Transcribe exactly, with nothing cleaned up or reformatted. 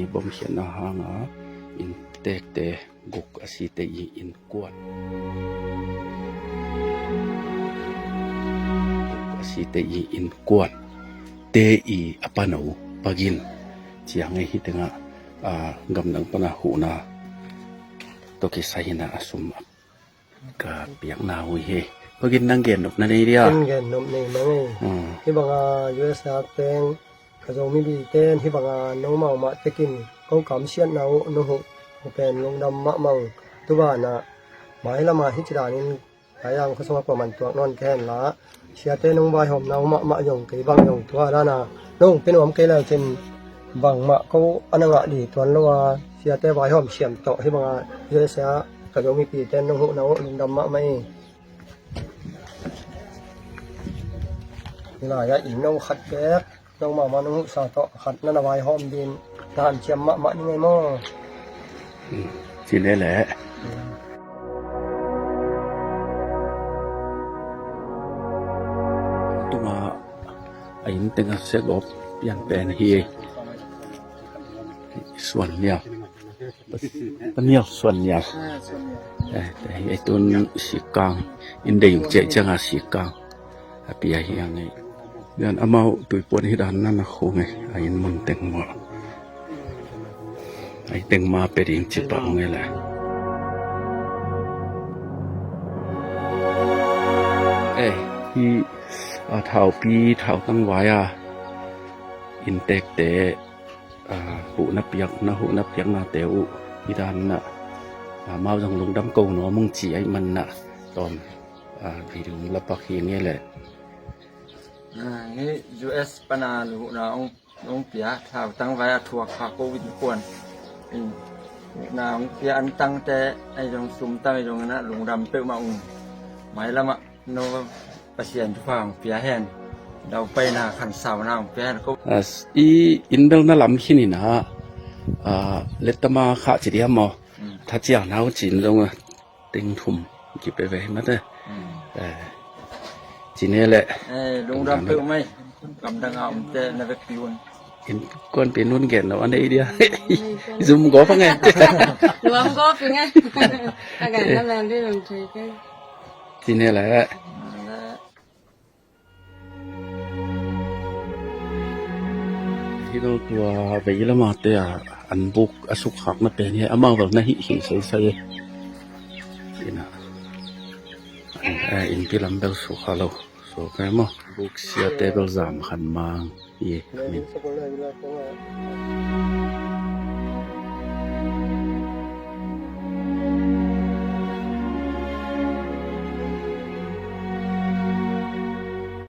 Bawmkhiatna hanga inntekte guk a site i innkuan, guk a site i innkuante i a pano Pagin ciang ei hi tengah, a, gamdang pana huhna tawh kisai hina a sum ka piakna uh hi. Pagin nang gennop na nei dia? Ken gennop nei mang ei. Hmm. Hih banga U S A teng ka Zomi biten hih banga nomau mah tekin ko kamsiatna uh nong huh uh pen lungdam mahmah ung. Tubanah mailamah hih ci danin kayang khosonga kuaman tuak nawn ka henla, siate nong vaihawmna uh mahmah zong kei bang zong tua dana nong pia nuam kei lecin bangmah ko a na ngah dih tuan lo a, siate vaihawm siam tawh hih banga U S A ka Zomi biten nong huhna uh lungdam mahmah ei. Hih lai-ah inn no khat bek nong mahmah nong huhsa tawh khat na na vaihawm din na hanciam mahmah ni ngei maw? Ci le le. Tuma a inn tengah segawp pian pen hi. Suan Nial. Panial Suan Nial. Eh, te hi ei tun Sikang. Inn dei ung ciah cianga Sikang a pia hi a ngei. Nian amau tuipuan hi dan na na khung ei a inn mun teng maw. A inn teng ma pe ding ci pah ung ei le. Eh, hi a thaupi thautang vai a inntekte, a, huhna piak, na huhna piaknate uh hi dan na, a, mau zong lungdam ko nuam ung ci ei man na tawm, a, video la pak hi ngei le. A, hih U S pana luhna ong, ong pia thautang vai a thuak kha ko innkuan. Inn huhna ong pia antangte ei zong sumtang ei zong na lungdam peuhmah ung. Mailamah no Pasian thupha hong pia hen. Daupaina khansauna hong pia hen ko. As, i inn bel na lam khin ina, a, lettama khah ci diam maw? Mm. Thaciang nau cin zong a teng thum kipe ve mate. Mm. Eh, ci ne le. Eh, lungdam peuh mai. Gamdang a omte na vekpi un. Innkuanpih nun gen lo a nei dia. Zum gawp a nge. Nuam gawp i nge. A gen na men di lung thei ke. Ci ne le. Hi lo tua vei lamate a an buk a sukkhakna pen hi amau vel na hih hing seisai e. Ina, eh, innpi lam bel sukha lo. So kai maw buk siate bel zam khan mang hi.